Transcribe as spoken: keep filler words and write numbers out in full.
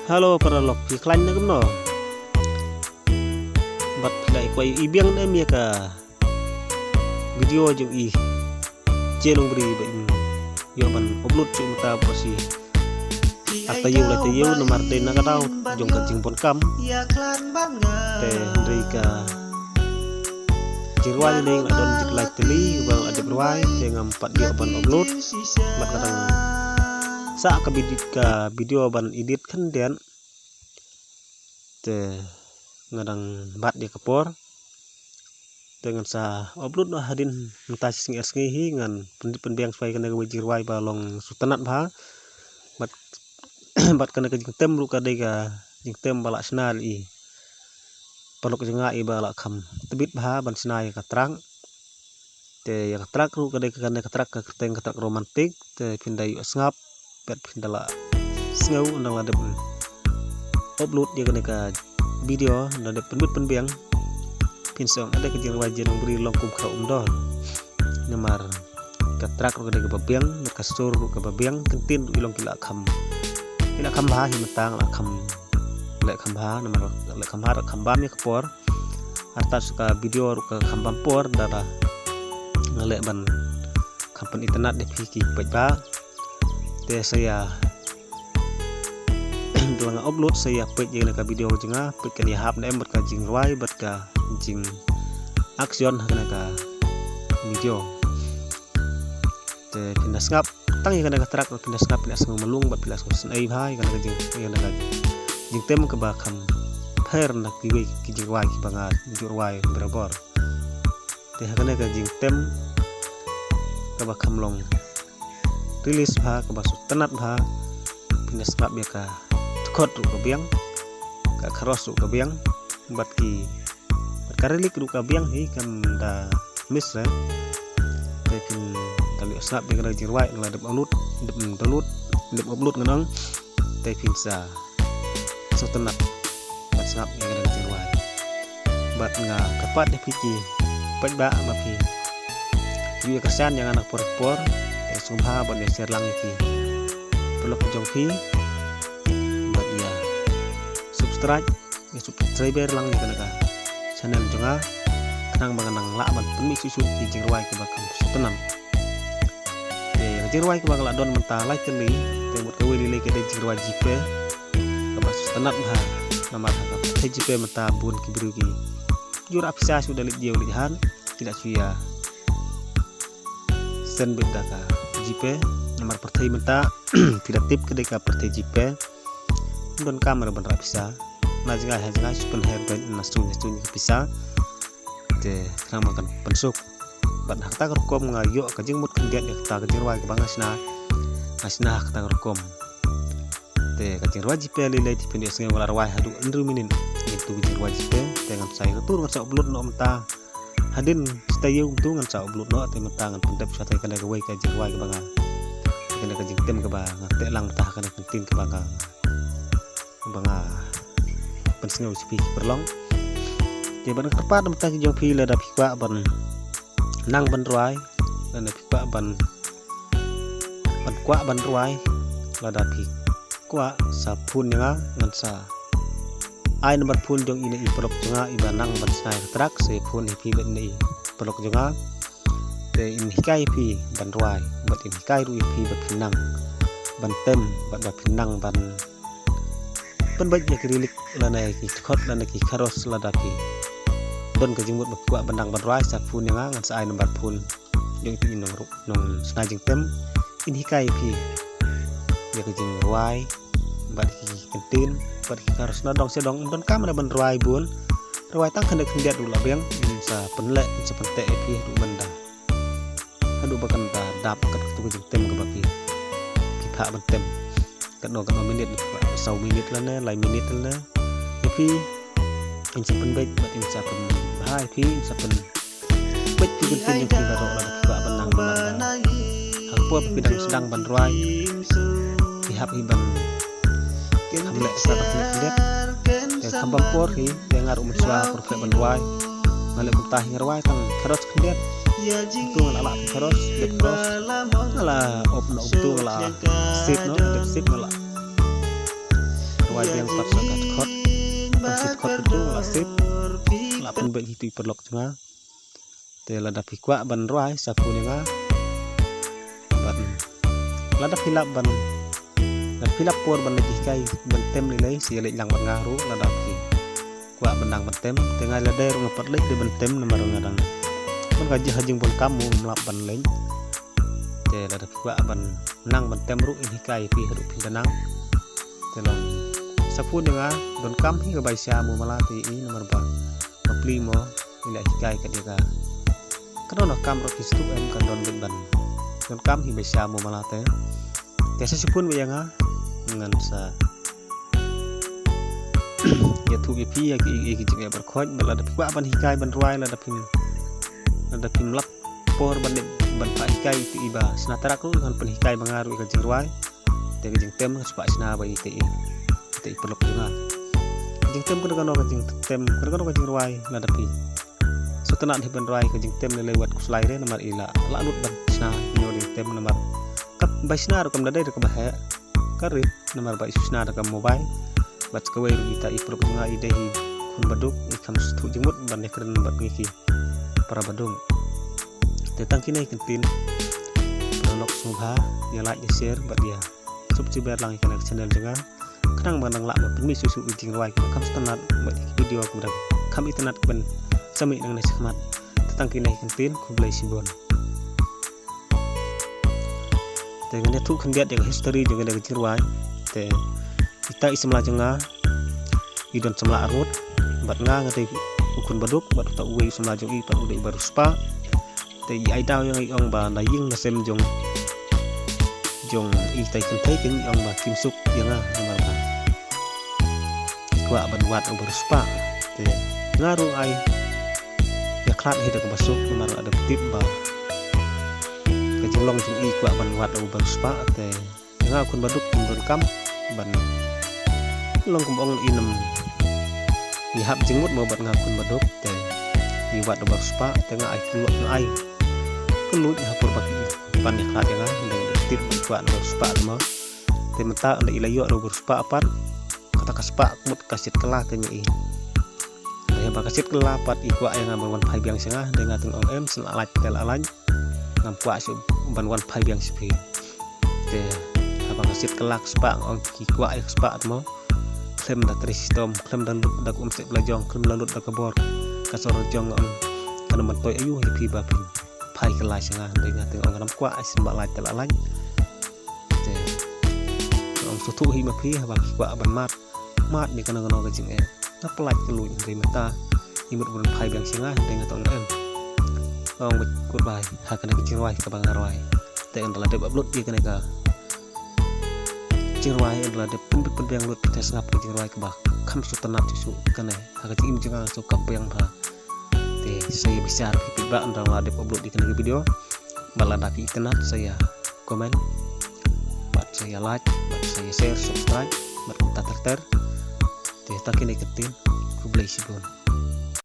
Hello paralok, phi khlaiñ ne kumno? Bad phi la kwah ïa i biang ne em ïa ka video jong i Jane Nongpri ba in ïoh ban upload shuh mynta ba shi ar taïew lai taïew namar dei na ka daw jong ka jingbun kam. Te hynrei ka jingrwai jong i nga la don jik lai tylli ba nga la dep rwai te ngam pat ïoh ban upload. Bad nga dang sah ka bidi-, ka video ban edit khyndiat. Te nga dang bat ïa ka por. Te ngan sa upload noh hadien mynta shi sngi ar sngi hi, ngan pyndep pynbiang shuwa ïa kane kawei jingrwai ba long sngewtynnat bha. Bad, bad kane ka jingtem ruh ka dei ka jingtem ba la shna ïa i paralok jong nga i ba la kham tbit bha ban shna ïa ka track. Te ïa ka track ruh ka dei kane ka track ka kyrteng ka track romantic. Te phin da ïoh sngap bad phin da la sngew ynda la dep upload ïa kane ka video, ynda dep pynbit pynbiang. Phin sa ong ade ka jingrwai Jane Nongpri long kum khraw um dor. Namar ka track ruh ka dei kaba biang, ka sur ruh kaba biang, ktien ruh i long ki la kham, ki la kham bha hi mynta nga la kham leh kham bha, namar leh kham bha ruh kham bam ïa ka por. Artat sa ka video ruh ka kham bam por, da da nga leh ban kham pynitynnat ïa phi ki paidbah. Te sa ïa da la nga upload sa ïa peit ïa kane ka video jong nga, peit kan ïahap ne em bad ka jingrwai bad ka jing action ha kane ka video. Te phin da sngap tang ïa kane ka track, phin da sngap phin da sngew malung bad phin da sngew sngewsih bha ïa kane ka jing, ïa kane ka jingtem kaba kham pher na kiwei ki jingrwai kiba nga ju rwai barabor. Te ha kane ka jingtem kaba kham long release bha, kaba sngewtynnat bha, phin da sngap ïa ka dkhot ruh ka biang, ka chorus ruh ka biang, bad ki, bad ka lyric ruh ka biang hi, kam da miss re. Te phin da leh sngap ïa kane ka jingrwai, la dep upload, dep download, dep upload ngan ong. Te phin sa sngewtynnat bad sngap ïa kane ka jingrwai. Bad nga kyrpad ïa phi ki paidbah ba phi ju ïa kyrshan ïa nga na ka por ka por, te sngewbha ban ïa share lang ïa ki paralok jong phi. Bad ïa subscribe, ïa subscribe lang ïa kane ka channel jong nga, khnang ba ngan nang lah ban pynmih shuh shuh ki jingrwai kiba kham sngewtynnat. Te ïa ka jingrwai kaba nga la don mynta lai tylli, te mut kawei lei lei ka dei jingrwai G-Pay kaba sngewtynnat bha. Namar ha ka pyrthei G-Pay mynta bun ki briew ki ju rah pisa shu da leit ïew leit hat, ki da shu ïa send beit da ka G-Pay. Namar pyrthei mynta phi da tip ka dei ka pyrthei G-Pay. Ym don kam re ban rah pisa. Na jngai ha jngai shu pynher beit na shuh na shuh ka pisa. Te khnang ba kan pynsuk. Bad ha kata ka rukom nga ïoh ka jingmut khyndiat ïa kata ka jingrwai kaba nga shna. Nga shna ha kata ka rukom. Te ka jingrwai G-Pay lei lei te phin ïohsngew nga la rwai haduh hynriew minit. Ngi tu ka jingrwai G-Pay te ngan sa ïa ka tur ngan sa upload noh mynta. Hadien shi taïew kumtu ngan sa upload noh te mynta ngan pyndep shuwa te kane kawei ka jingrwai kaba nga, kane ka jingtem kaba nga teh lang mynta, kane ka ktien kaba nga, ba nga pynsngew sha phi ki paralok. Te ban kyrpad mynta ki jong phi lada phi kwah ban nang ban rwai, lada phi kwah ban, ban kwah ban rwai, lada phi kwah sa phone ïa nga, ngan sa ai number phone jong ine i paralok jong nga iba nang ban shna ïa ka track, sa phone ïa phi bad ine i paralok jong nga. Te in hikai ïa phi ban rwai bad in hikai ruh ïa phi ba phin nang ban tem bad ba phin nang ban pynbeit ïa ki lyric lane ki dkhot lane ki chorus lada phi don ka jingmut ba kwah ban nang ban rwai sa phone ïa nga, ngan sa ai number phone jong ine i nong ruh nong shna jingtem, in hikai ïa phi ïa ka jingrwai bad ki ktien bad ki chorus. Na dong sha dong ym donkam re ban rwai bun, rwai tang khyndiat khyndiat ruh la biang, in sa pynleh in sa pynteh ïa phi ruh ban da haduh ba kan da dap kat katu ka jingtem kaba phi, phi phah ban tem. Katno katno minit, saw minit lane lai minit lane, ïa phi in sa pynbeit bad in sa pynbha ïa phi, in sa pynbeit ki ktien jong phi baroh lada phi kwah ban nang ban rwai. Ha ka por phi dang sdang ban rwai, phi hap hi ban kham leh sa da khyndiat khyndiat. Te kham bam por hi. Te nga ruh mynshuwa por phi ban rwai nga leh kumta hi, nga rwai tang chorus khyndiat. Kumtu nga la lah tang chorus, dep chorus. Nga la op noh kumtu, nga la save noh, dep save nga la Wai biang pat sa ka dkhot. Tang shi dkhot tu la save. La pynbeit hi tu i paralok jong nga. Te lada phi kwah ban rwai sa phone ïa nga. Ban lada phi lap ban, lada phi lap por ban leit hikai ban tem lei lei, sa ïa leit lang bad nga ruh lada phi kwah ban nang ban tem. Te nga la dei ruh nga pat leit dei ban tem namar nga dang ban ka jingbunkam mo ngam lap ban leit. Te lada phi kwah ban nang ban tem ruh in hikai phi haduh phi da nang. Te long sa phone ïa nga, donkam hi ka bai sha mo mala te i namar ba bapli mo i la hikai ka dei ka. Ka don kam ruh phi sduk em ka don beit ban donkam hi bai sha mo mala te. Te sa phone beit ïa nga ngan sa ïathuh ïa phi ïa ki, ïa ki jingeh baroh khoit, bad lada phi kwah ban hikai ban rwai lada phim, lada phim lap por ban dei ban phah hikai ïa i ba sna trak ruh kan pynhikai ba nga ruh ïa ka jingrwai. Te ka jingtem ka spah sna ba ïa i te i, te i paralok jong nga. Ka jingtem ka dei kano ka jingtem, ka dei kano ka jingrwai lada phi sngewtynnat hi ban rwai ka jingtem lei lei wat khuslai re namar i la, la lut ban sna ïa ka jingtem namar ka bai sna ruh kam da dei da kaba heh. Ka rit namar ba i shu sna da ka mobile. Bad sa kawei ruh ita i paralok jong nga i dei hi khun baduk, i kham sngewthuh jingmut ban ïakren bad ngi ki para baduk. Te tang kine ki ktien, paralok sngewbha ïa like, ïa share bad ïa subscribe lang ïa kane ka channel jong nga. Khnang ba ngan lah ban pynmih shuh shuh ki jingrwai kiba kham sngewtynnat bad ki video kiba kham itynnat ban sa mih nangne shakhmat. Te tang kine ki ktien, khublei shibun. Te ngan ïathuh khyndiat ïa ka history jong kane ka jingrwai. Te ita i samla jong nga i don samla arngut, bad nga nga dei u khun baduk, bad uta uwei u samla jong i pat u dei u ba riewspah. Te i ai daw ïa nga i ong ba na ïing na sem jong, jong ita i kynthei kin i ong ba kim suk ïa nga namar ba i kwah ban wad u ba riewspah. Te nga ruh ai ïakhlad hi da kaba suk namar la dep tip ba ka jinglong jong i kwah ban wad u ba riewspah. Te nga khun baduk kum donkam ban long kum ong i nam i hap jingmut mo bad nga khun baduk te i wad u ba riewspah te nga ai kylluid, nga ai kylluid ha por ba ki pan ïakhlad ïa nga, dang tip ba i kwah u ba riewspah mo. Te mynta ynda i la ïoh u ba riewspah pat kata ka spah ka mut ka shit kylla ka ïa i. Te haba ka shit kylla pat i kwah ïa nga ban wan phai biang sha nga, te nga teng ong em, sngewlait te la lait. Ngam kwah shuh ban wan phai biang sha phi. Te haba ka shit kylla ka spah nga ong ki kwah ïa ka spah mo. Khlem da trei shitom, khlem da lut da ka umsyep la jong, khlem da lut da ka bor ka sor jong nga ong. Kan ym ban poi aïu ïa phi ba phin phai kylla sha nga, te nga teng ong ngam kwah, sngewlait te la lait. Te nga ong sngewthuh hi ma phi haba phi kwah ban mad, mad ïa kano kano ka jingeh. Nga pynlait kylluid hynrei mynta i mut ban phai biang sha nga hynrei nga tong em. Nga ong bad kut bai ha kane ka jingrwai kaba nga rwai. Te ynda la dep upload ïa kane ka jingrwai, ynda la dep pynbit pynbiang lut te sngap ka jingrwai kaba kham sngewtynnat shuh shuh kane ha ka jingim jong nga, shu ka biang bha. Te sa ïa bishar phi feedback ynda la dep upload ïa kane ka video. Bad lada phi itynnat sa ïa comment bad sa ïa like bad sa ïa share, subscribe bad kumta ter ter. Te tang kine ki ktien, khublei shibun.